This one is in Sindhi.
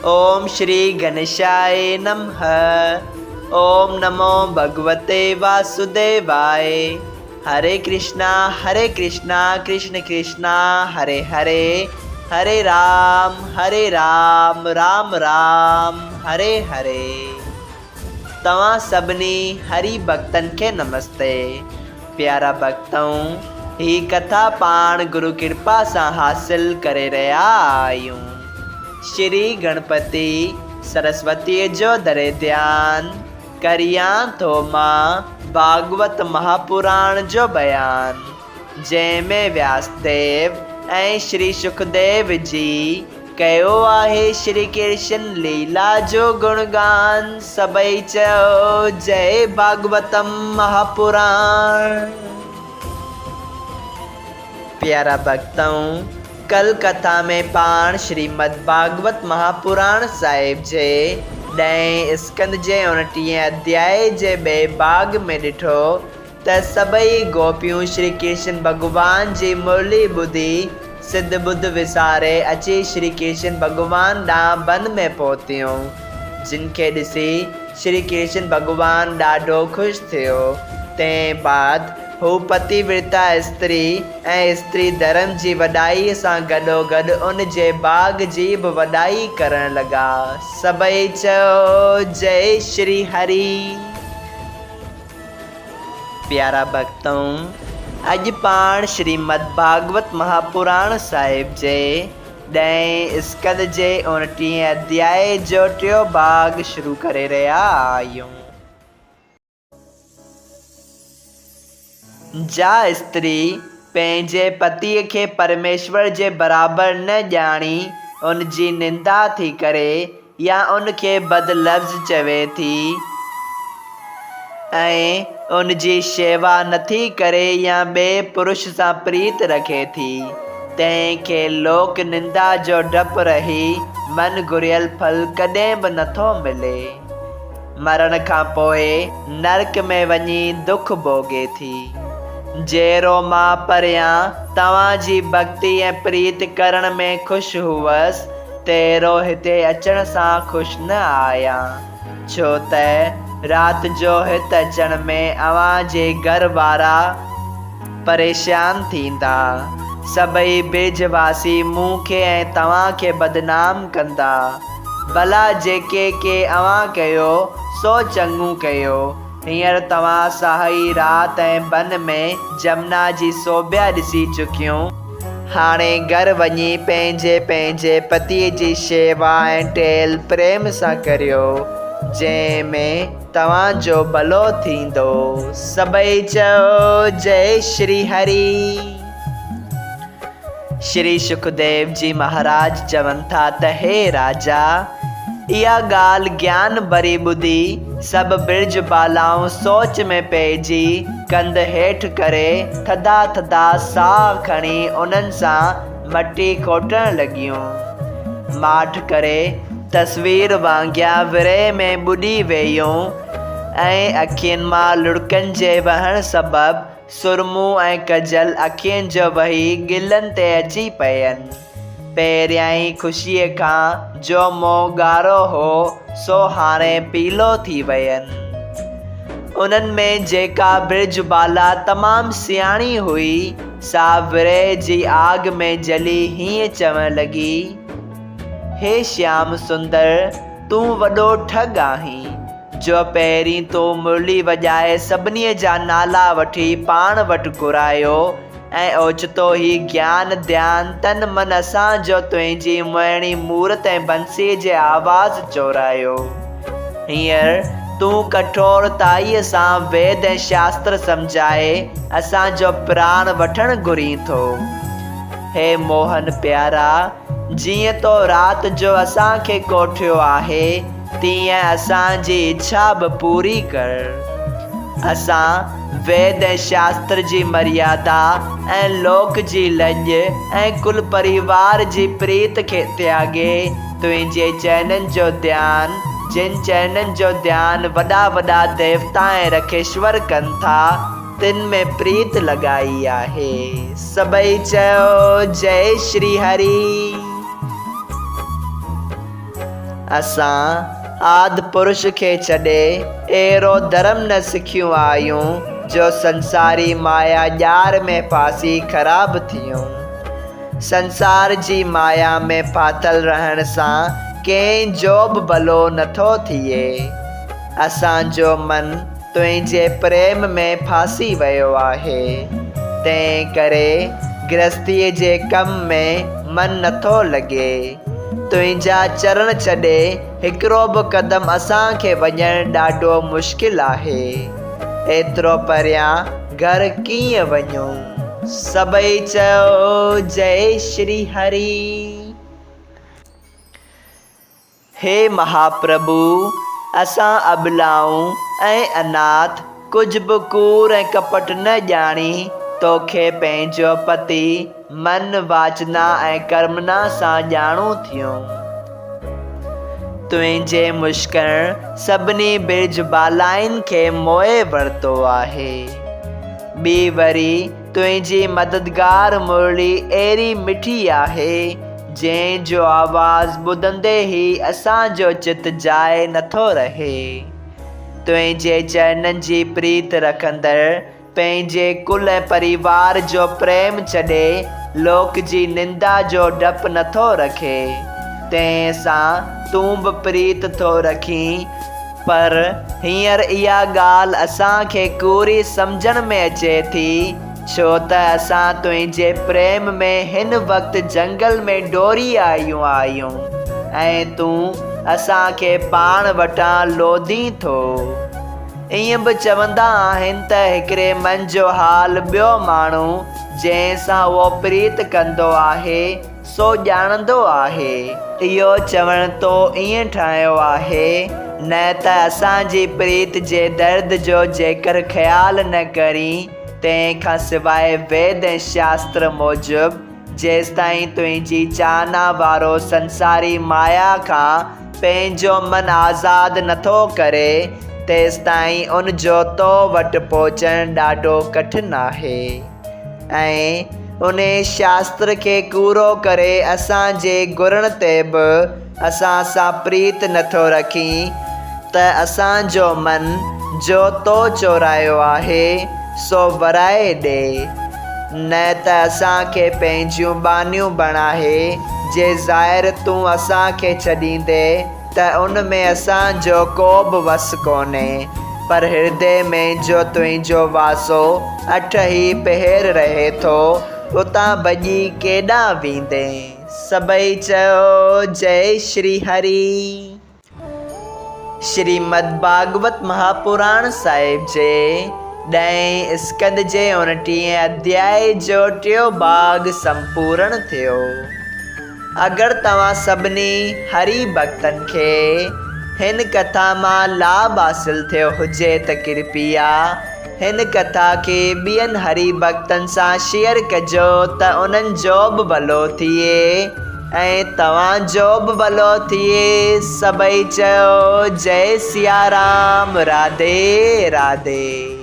اوم شري گنيشاء نمه اوم نمو ڀڳوتي واسوديواء هري ڪرشنا هري ڪرشنا ڪرشن ڪرشنا هري هري هري رام هري رام رام رام هري هري. توهان سڀني هري ڀڳتن کي نمستي. پيارا ڀڳتؤ! هي ڪٿا پاڻ گرو ڪرپا سان حاصل ڪري رهيا آهيون. شري گڻپتي سرسوتيء جو دري ڌيان ڪريان ٿو مان ڀاڳوت مهاپراڻ جو بيان، جنهن ۾ وياسديو ۽ شري شڪديو جي ڪيو آهي شري ڪرشن ليلا جو گڻگان، سڀئي چئو جئي ڀاڳوتم مهاپراڻ. پيارا ڀڳتؤ! ڪل ڪٿا ۾ پاڻ شريمد ڀاڳوت مهاپراڻ صاحب جي ڏهين اسڪند جي اڻٽيهين اڌيائي جي ٻئي ڀاڳ ۾ ڏٺو ته سڀئي گوپيون شري ڪرشن ڀڳوان جي مرلي ٻڌي سڌ ٻڌ وساري اچي شري ڪرشن ڀڳوان ڏانهن بن ۾ پهتيون، جن کي ڏسي شري ڪرشن ڀڳوان ڏاڍو خوش ٿيو. تنهن بعد هو پتيورتا استري ۽ استري ڌرم جي وڏائيء سان گڏوگڏ ان جي ڀاڳ جي به وڏائي ڪرڻ لڳا. سڀئي چيو، جئي شري هري! پيارا ڀڳتؤ! اڄ پاڻ شريمد ڀاڳوت مهاپراڻ صاحب جي ڏهين اسڪند جي اڻٽيهين اڌيائي جو ٽيون ڀاڳ شروع ڪري رهيا آهيون. جا استري پنهنجي پتيء کي پرميشور جي برابر نه ڄاڻي ان جي نندا ٿي ڪري يا ان کي بد لفظ چوي ٿي ۽ ان جي شيوا نٿي ڪري يا ٻئي پرش سان پريت رکي ٿي، تنهن کي لوڪ نندا جو ڊپ رهي من گهريل ڦل ڪڏهن به نٿو ملي. مرڻ کان پوء نرڪ ۾ وڃي دک ڀوڳي ٿي. جيئرو مان پريان توهان جي ڀڳتي ۽ پريت ڪرڻ ۾ خوش هئس، تيرو هتي اچڻ سان خوش نه آهيان، ڇو ته رات جو هت اچڻ ۾ اوهان جي گهر وارا پريشان ٿيندا. سڀئي برج واسي مون کي ۽ توهان کي بدنام ڪندا. ڀلا جيڪي ڪي اوهان ڪيو، سو چڱو ڪيو. هينئر توهان سهائي رات ۽ بن ۾ جمنا جي سوڀيا ڏسي چڪيون. هاڻي گهر وڃي پنهنجي پنهنجي پتيء جي شيوا ۽ ٽهل پريم سان ڪريو، جنهن ۾ توهان جو ڀلو ٿيندو. سڀئي چئو، جئي شري هري. شري شڪديو جي مهاراج چون ٿا ته هي راجا! اها ڳالهه گيان ڀري ٻڌي سڀ برج بالائون سوچ ۾ پئجي ڪنڌ هيٺ ڪري ٿڌا ٿڌا ساهه کڻي انهن سان مٽي کوٽڻ لڳيون. ماٺ ڪري تصوير وانگيان ورهيه ۾ ٻڏي ويون ۽ اکين مان لڙڪن جي وهڻ سبب سرمو ۽ ڪجل اکين جو وهي ڳلن تي اچي پين. پهريائين خوشيء کان جو منهن ڳاڙهو هو، سو هاڻي پيلو ٿي وين. انهن ۾ جيڪا برج بالا تمام سياڻي هئي، سا ورهيه جي آگ ۾ جلي هيئن چوڻ لڳي، هي شيام سندر، تون وڏو ٺڳ آهين. جو پهرين تو مرلي وڄائي سڀني جا نالا وٺي پاڻ وٽ گهرايو ۽ اوچتو هي گيان ڌيان تن من اسان جو تنهنجي مهڻي مورت ۽ بنسيء جي آواز چورايو. هينئر تون ڪٺورتائيء سان ويد ۽ شاستر سمجهائي اسان جو پراڻ وٺڻ گهرين ٿو. هي موهن پيارا! جيئن تو رات جو اسان کي ڪوٺيو آهي، تيئن اسان جي اڇا به پوري ڪر. اسان ويد ۽ شاستر جي مريادا ۽ لوڪ جي لڄ ۽ ڪل پريوار جي پريت کي تياڳي تنهنجي چرنن جو ڌيان، جن چرنن جو ڌيان وڏا وڏا ديوتا ۽ رکيشور ڪن ٿا، تن ۾ پريت لڳائي آهي. سڀئي چيو، جئي شري هري. اسان آد پرش کي ڇڏي اهڙو ڌرم نه سکيون آهيون جو سنساري مايا ڄار ۾ ڦاسي خراب ٿيون. سنسار جي مايا ۾ ڦاٿل رهڻ سان ڪنهن جو به ڀلو نٿو ٿئي. اسان جو من تنهنجي پريم ۾ ڦاسي ويو آهي، تنهن ڪري گرهستيء جي ڪم ۾ من نٿو لڳي. تنهنجا چرڻ ڇڏي هڪڙو به قدم اسان کي وڃڻ ڏاڍو مشڪل آهي. ايترو پريان گهر ڪيئن وڃون؟ سڀئي چيو، جئي شري هري. هي مهاپرڀو! اسان اٻلائون ۽ اناٿ، ڪجهه به ڪوڙ ۽ ڪپٽ نه ڄاڻي، توکي پنهنجو پتي من، واچنا ۽ ڪرمنا سان ڄاڻون ٿيون. تنهنجي مشڪڻ سڀني برج بالائن کي موهي ورتو آهي. ٻي وري تنهنجي مددگار مرلي اهڙي مٺي آهي، جنهن جو آواز ٻڌندي ئي اسان جو چت جاء نٿو رهي. تنهنجي چرنن جي پريت رکندڙ پنهنجي ڪل ۽ پريوار جو پريم ڇڏي لوڪ جي نندا جو ڊپ نٿو رکي، تنهن سان تون به پريت ٿو رکين، پر هينئر اها ڳالهه اسان کي ڪوڙي سمجهڻ ۾ اچي ٿي، ڇو ته اسان تنهنجي پريم ۾ هن وقت جهنگل ۾ ڊوڙي آيون آهيون ۽ تون اسان کي پاڻ وٽان لوڌين ٿو. ائين به چوندا آهن ته هڪڙي من جو حال ٻيو ماڻهو جنهن سان اهو پريت ڪندو آهي، سو ڄاڻندو آهي. اهو چوڻ تو ائين ٺاهيو آهي، نه ته اسان جي پريت جي درد جو جيڪر خيال نه ڪرين، تنهن کان سواء ويد ۽ شاستر موجب جيستائين تنهنجي چاهنا وارو سنساري مايا کان پنهنجو من آزاد نٿو ڪري، تيستائين ان جو تو وٽ پهچڻ ڏاڍو ڪٺن آهي. ۽ انهي شاستر کي ڪوڙو ڪري اسان جي گهرڻ تي به اسان سان پريت نٿو رکين ته اسان جو من جو تو چورايو آهي سو ورائي ڏي، نه ته اسان کي پنهنجيون ٻانهيون بڻائي جي ظاهر تون اسان کي ڇڏيندي ته ان ۾ اسان جو ڪو به وس ڪونهي، پر هردي ۾ جو تنهنجو واسو اٺ ئي پهر رهي ٿو، اتان ڀڄي ڪيڏانهن ويندين؟ سڀئي چيو، جئي شري هري. شريمد ڀاڳوت مهاپراڻ صاحب جي ڏهين اسڪنڌ جي اڻٽيهين اڌيائي جو ٽيون ڀاڳ سمپورڻ ٿيو. اگر توهان سڀني هري ڀڳتن کي هن ڪٿا مان لاڀ حاصل ٿيو هجي ته ڪرپيا هن ڪٿا کي ٻين هري ڀڳتن سان شيئر ڪجو ته انهن جو به ڀلو ٿئي ۽ توهان جو به ڀلو ٿئي. سڀئي چيو جئي سيارام راڌي راڌي.